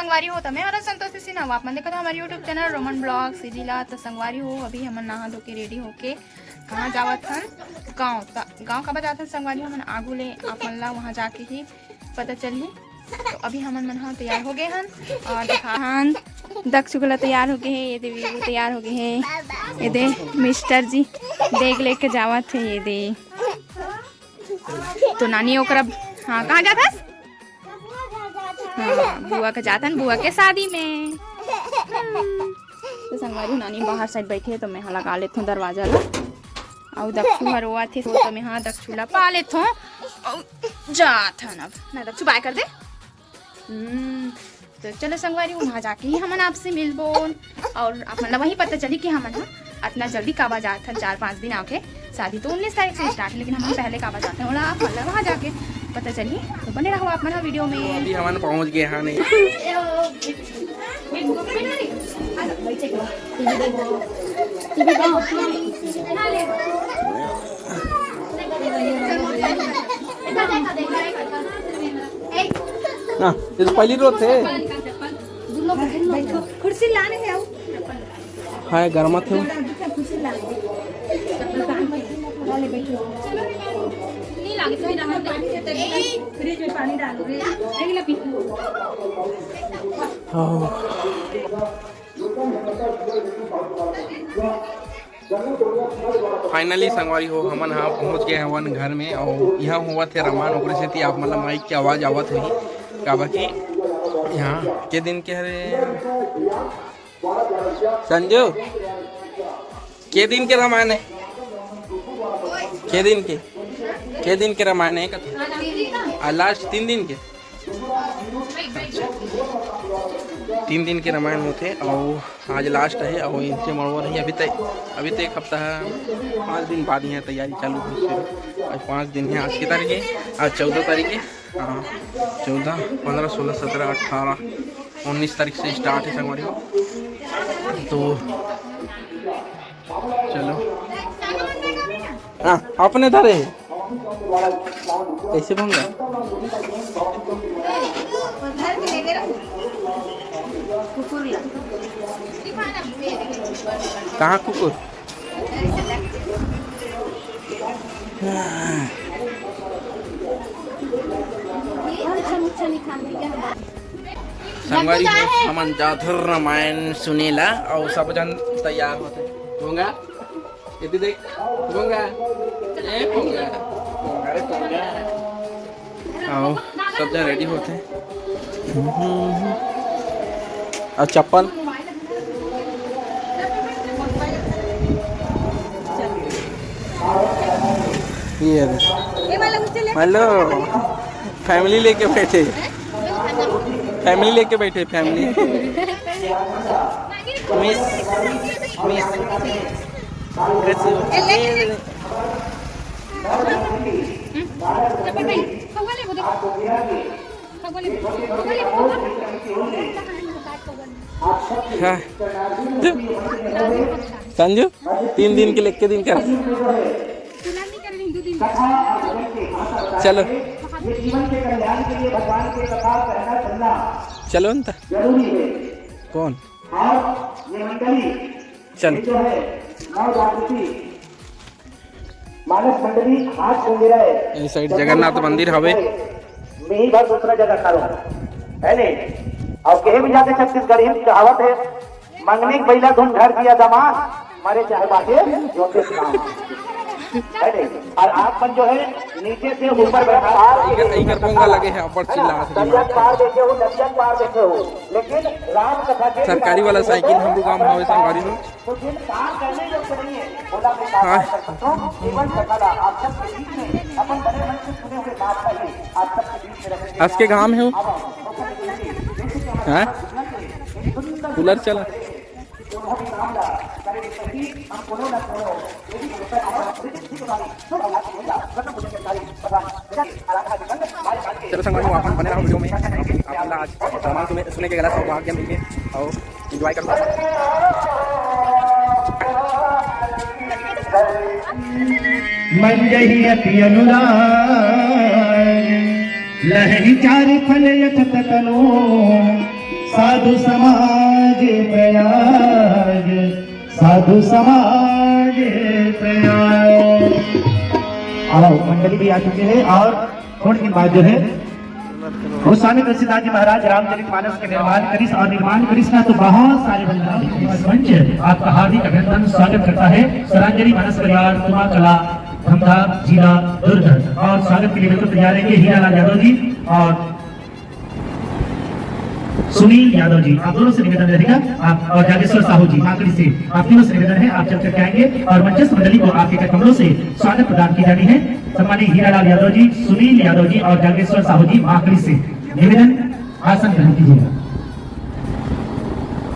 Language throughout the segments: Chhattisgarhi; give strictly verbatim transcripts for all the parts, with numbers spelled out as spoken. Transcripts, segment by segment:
संगवारी हो, त मैं हरस संतोषी सिन्हा, आप मन देखत हो हमर YouTube चैनल रोमन ब्लॉग्स। इही ला त संगवारी हो, अभी हमन नहा धो के रेडी होके कहाँ जावत हन? गाँव। त गाँव काबर जात हन संगवारी हो, हमन आगू ले आप मन ला वहाँ जाके ही पता चलही। तो अभी हमन मन ह तैयार हो गए हन और देखा हन दक्षु घला तैयार हो गए हे, ये देवी वो तैयार हो गए हे, ये दे मिस्टर जी बैग लेके जावत हे, ये दे। तो नानी ओकरा, हाँ, कहाँ जात हस? हाँ, बुआ के जात हन, बुआ के शादी में। हम्म। तो संगवारी नानी बाहर साइड बैठे हे, तो मैं हा लगा लेथों दरवाजा ला। अउ दक्षु ह रोवत हे, तो मैं हा दक्षु ला पा लेथों। अउ जात हन अब। ना दक्षु, बाय कर दे। हम्म, तो चलो संगवारी, वहाँ जाके ही हमन आपसे मिलबोन और आप मन ला वहीं पता चली कि हमन ह अतना जल्दी काबर जात हन। चार पाँच दिन आके शादी तो उन्नीस तारीख से स्टार्ट है, लेकिन हमन पहले काबर जात हन, ओला आप मन ला वहाँ जाके पता चली। तो बने रहो आप मन ह वीडियो में। अभी हमन पहुँच गए हैं, नहीं। ना, ये तो पहली रोज थे। कुर्सी लाने के आओ। हाय, गरमात हो। कुर्सी लाने। फ्रिज में पानी डालो रे। हाँ। फाइनली संगवारी हो, हमन ह पहुंच गए हवन घर में। और यहाँ होवत हे रामायण, ओकरे सेती आप मन ला माइक के आवाज आवत होही, काबर कि यहाँ के दिन के हरे संजू, के दिन के रामायण है? के दिन के, के दिन के रामायण है कथा? आ, लास्ट तीन दिन के। तीन दिन के रामायण होथे अउ आज लास्ट हे अउ इनके मड़वा रही। अभी तक, अभी तो एक हफ्ता है, पाँच दिन बाद यहाँ तैयारी चालू होई। आज पाँच दिन है, आज के तारीख है? आज चौदह तारीख है। हाँ, चौदह, पन्द्रह, सोलह, सत्रह, अठारह, उन्नीस तारीख से स्टार्ट है संगवारी हो। तो चलो, हाँ, अपने धरे हे। कैसे भंगा? कहाँ कुकुर? संगवारी हो, हमन जाथन रामायण सुने ला, अउ सब जन तैयार होथे। भंगा, एती देख, भंगा, ए भंगा, भंगा रे भंगा। आओ, सब जन रेडी होथे। अउ चप्पल। ये दे। हेलो, फैमिली लेके बैठे, फैमिली लेके बैठे, फैमिली। मिस, मिस। हाँ। संजू, तीन दिन के लिए, एक दिन का? चलो। चलो ना। कौन? चल। मानस मंडली हाथ को गिरा है। इस साइड जगन्नाथ मंदिर हवे। नहीं भर दूसरा जगह करो, है नहीं? और कहीं भी जाके छत्तीसगढ़ी में कहावत है, मंगनी बैला धुन घर दिया दमाद, मरे चाहे बाटे जोते काम। है नहीं? और आप मन जो है नीचे से ऊपर बैठा, इकर, इकर पोंगा लगे है, ऊपर चिल्ला है ना? दरिया पार देखे हो, नदिया पार देखे हो, लेकिन राम कथा के सरकारी वाला साइकिल हम लोग गांव में हवे संगवारी हो। तो जिन काम करने योग्य नहीं है, बोला मैं हाँ। कर सकता हूँ। केवल कथा आप सबके बीच में अपन बड़े मन से सुने हुए बात का ही आप सबके बीच में रखेंगे। आज के गांव में हो? हाँ? कूलर चला। चलो संगवारी हो, आप मन बने रहो वीडियो में। आप मन ला आज रामायण सुने, सुने के घला सौभाग्य मिलगे अउ एंजॉय करो। मन जही अति अनुराग, लहरी चारि फल यथ ततनो। समाज प्रयाग, साधु समाज प्रयाग। आओ, मंडली भी आ चुके हैं और थोड़े दिन बाद जो है वो स्वामी तुलसीदास जी महाराज रामचरित मानस के निर्माण करिस और निर्माण करिस ना तो बहुत सारे बलिदान देखे। मंच आपका हार्दिक अभिनंदन स्वागत करता है। स्वरांजलि मानस परिवार, तुमा कला, धमधा, जिला दुर्ग। और स्वागत के लिए बिल्कुल तैयार रहेंगे हीरा लाल यादव जी और सुनील यादव जी, आप दोनों से निवेदन रहेगा, आप और जागेश्वर साहू जी माकड़ी से, आप तीनों से निवेदन है, आप चल करके आएंगे और मंचस्थ मंडली को आपके कमलों से स्वागत प्रदान की जानी है। सम्मानित हीरा लाल यादव जी, सुनील यादव जी और जागेश्वर साहू जी माकड़ी से निवेदन, आसन ग्रहण कीजिएगा।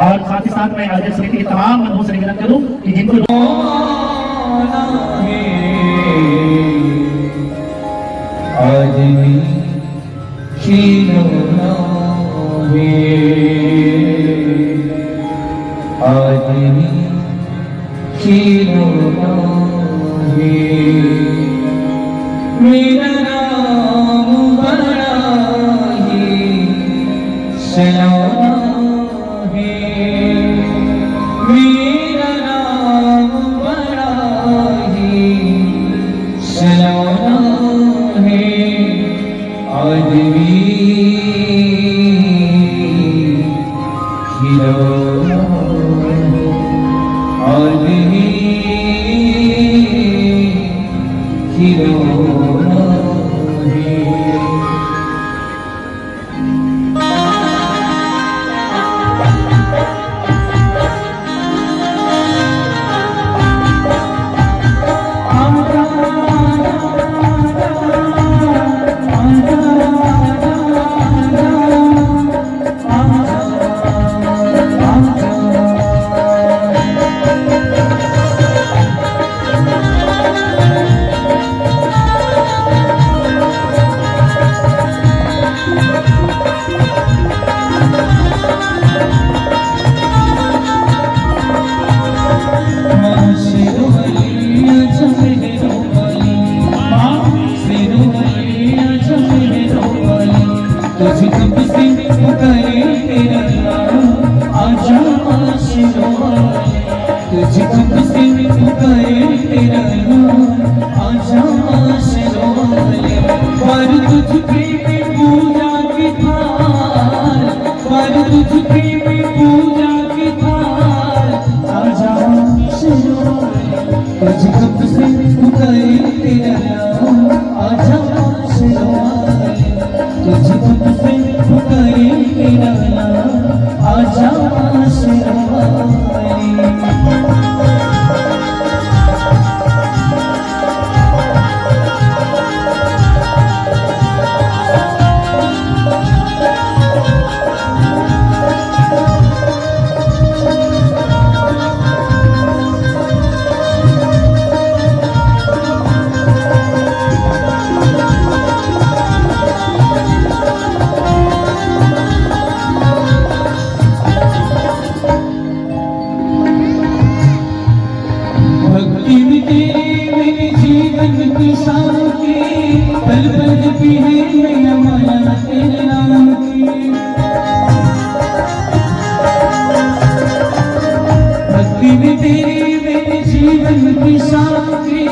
और साथ ही साथ मैं आयोजक समिति के तमाम बंधुओं से निवेदन करूं कि जिनको आदमी खिलौना है, आदमी खिलौना है। मेरा राम बड़ा ही सलोना है, मेरा राम बड़ा ही सलोना है। आदमी खिलौना, आदमी खिलौना है। तुझे कब से पुकारे तेरा नाम, आजा आशिकों वाले। तुझे कब से पुकारे तेरा नाम, आजा आशिकों वाले। पर तुझ प्रेम पूजा की थाल, पर तुझ प्रेम पूजा की थाल, आजा आशिकों वाले। तुझे कब से पुकारे तेरा नाम, आजा आशिकों वाले। तुझे कब से पुकारे तेरा नाम, आजा आशिकों वाले। भक्ति में तेरे मेरे जीवन की साथी, पल पल जपी है मैया माला तेरे नाम की। भक्ति में तेरे मेरे जीवन की साथी,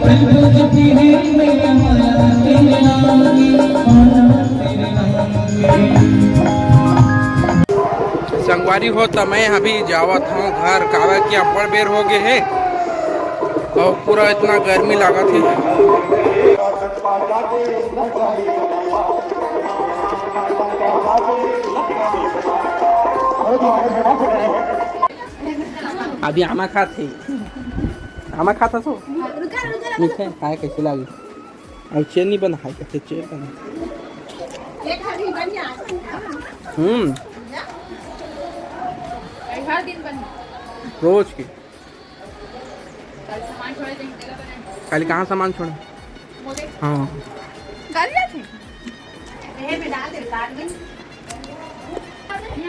पल पल जपी है मैया माला तेरे नाम की, माला तेरे नाम की। संगवारी हो, त मैं अभी जावत हूँ घर, काबर कि अब्बड़ बेर हो गए हे और पूरा इतना गर्मी लागत हे। अभी आमा खात हे, आमा खात हस? मीठा हे, खाए कैसे लागे? अब चेनी बना है, कहते चेनी बना। हम्म। हर दिन बनी। रोज की। कल सामान छोड़े थे, तेरा बना। कल कहाँ सामान छोड़े? बोले। हाँ। कल गए थे। ये भी डाल दे, डाल दे।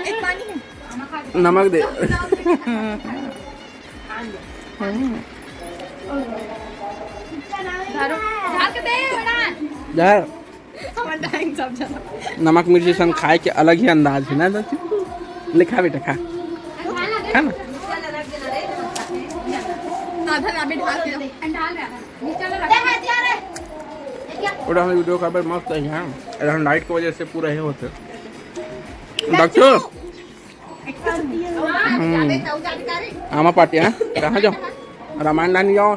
एक पानी है। नमक दे। झाड़ू, झाड़ के दे बेटा। झाड़। हम डाइंग सब जना। नमक मिर्ची संग खाए के अलग ही अंदाज है ना चाची? ले खा बेटा, खा, खा ना। आधा ना भी ढाल दे। ओटा हमर वीडियो काबर मस्त हे, हाँ। अरे हम लाइट के वजह से पूरा हे होथे। दक्षु। हम्म। आमा पार्टी, हाँ? कहाँ जाओ? रामायण लाने जाओ।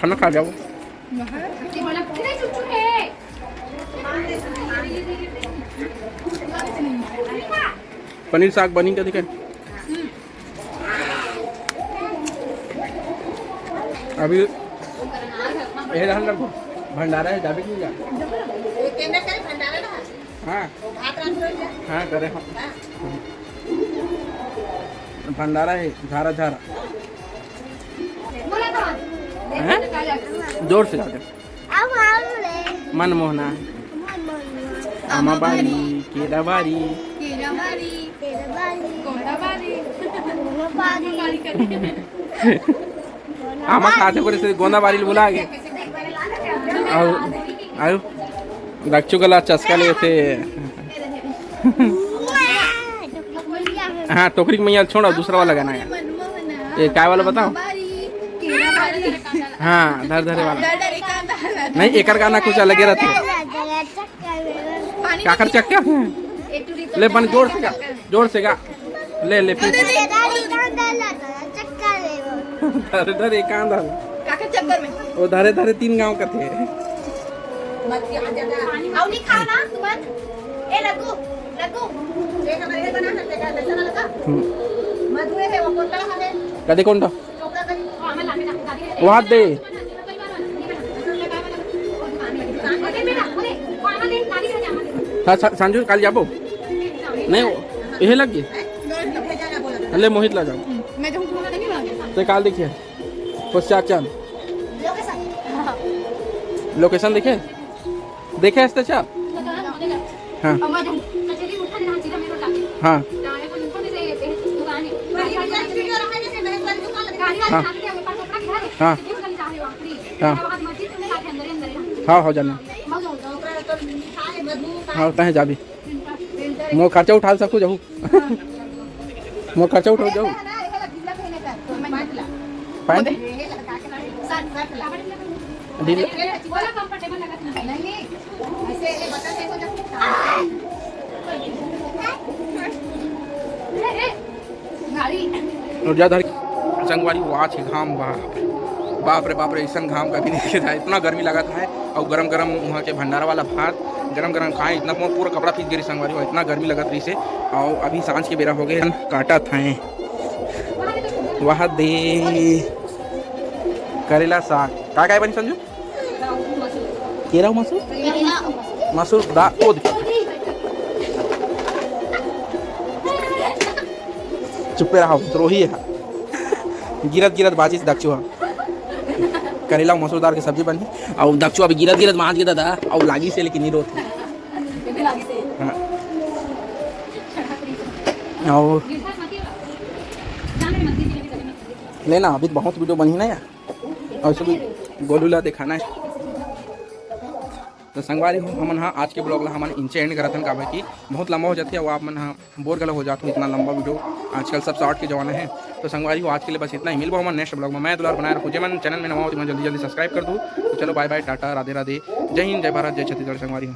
खाना खा जाओ। पनीर साग बनी का दिखे? अभी ये रहन लगो, भंडारा हे, जाबे कि नहीं जा? ये केंद्र करे भंडारा रहा। हाँ। वो भात रांध रहे हैं। हाँ, करे हम। हाँ। भंडारा हे, झारा झारा। बोला तो। हैं? जोर से गा दे। अब हम ले। मनमोहना। मनमोहना। आमाबारी, केराबारी। केराबारी। केराबारी। गोंदाबारी। गोंदाबारी। आमा खाथे करे से गोंदाबारी ल भुला गे। आउ, आउ, दक्षु गला चस्का लेथे। हाँ, टोकरी के मैया छोड़ा, दूसरा वाला गाना हे। ये काय वाला बताओ? हाँ, धर धरे वाला। नहीं, एकर गाना कुछ अलगे रहथे। काकर चक्कर? ले बन जोर से गा, जोर से गा। ले, ले, फिर। धरे, धरे, कांदा। काकर चक्कर में? वो धरे, धरे तीन गांव कथे। मत यहाँ जगह। आओ, नहीं खाना, तुमन। ए, लड्डू, लड्डू। देख, हमारे घर बना है, देखा, कैसा ना लगा? हम्म। मधुए है, वो कौन सा है? कदे कौन था? चोपड़ा का। वहाँ दे। हाँ, सा-, संजू, काल जाबो? नहीं, वो, यही लग गई। ले, मोहित ला जाओ। मैं जाऊँ, तुम्हारा नहीं बना। ते काल देखिए। क्वेश्चन। लोकेशन देखे? देखे हस ते? हाँ। हाँ। हाँ। हाँ। हाँ, हो जाना। हाँ, तहें जाबे। मोर खर्चा उठा सकू, जाहू। मोर खर्चा उठाओ, जाओ। पैंट? ढीला। और जा धर। संगवारी, वाच घाम, बाप रे, बाप रे, ऐसन घाम कभी नहीं देखा था। इतना गर्मी लगा था, और गरम गरम वहाँ के भंडारा वाला भात गरम गरम खाए, इतना पूरा कपड़ा फीस गिरी संगवारी हो, इतना गर्मी लगत रही से। और अभी सांझ के बेरा हो गए, काटत हैं। वाह दे करेला साग। का काय बनी संजू? केरा मसूर? मसूर दा-, ओ दे। चुप्पे रहा, द्रोही है। गिरत गिरत बाचिस दक्षुआ। करेला अउ मसूर दार के सब्जी बनही। अउ दक्षु अभी गिरत गिरत बांच गे दादा, अउ लागिस हे लेकिन नहीं रोत। हाँ। अउ लेना, अभी तो बहुत वीडियो बनही ना यार, अउ सुबह गोलू ला दिखाना है। तो संगवारी हो, हमन हा आज के vlog ला हमन इनचे end करत हन, काबर कि बहुत लंबा हो जाथे अउ आप मन हा bore घलो हो जात हो, इतना लंबा वीडियो। आजकल सब short के जमाना है। तो संगवारी हो, आज के लिए बस इतना ही। मिलबो हमन next vlog में। मैं दुलार बनाए रखू, जे मन channel में नवा हो, तो मन जल्दी जल्दी subscribe कर दू। तो चलो, bye bye, टाटा, राधे राधे, जय हिंद, जय भारत, जय छत्तीसगढ़ संगवारी हो।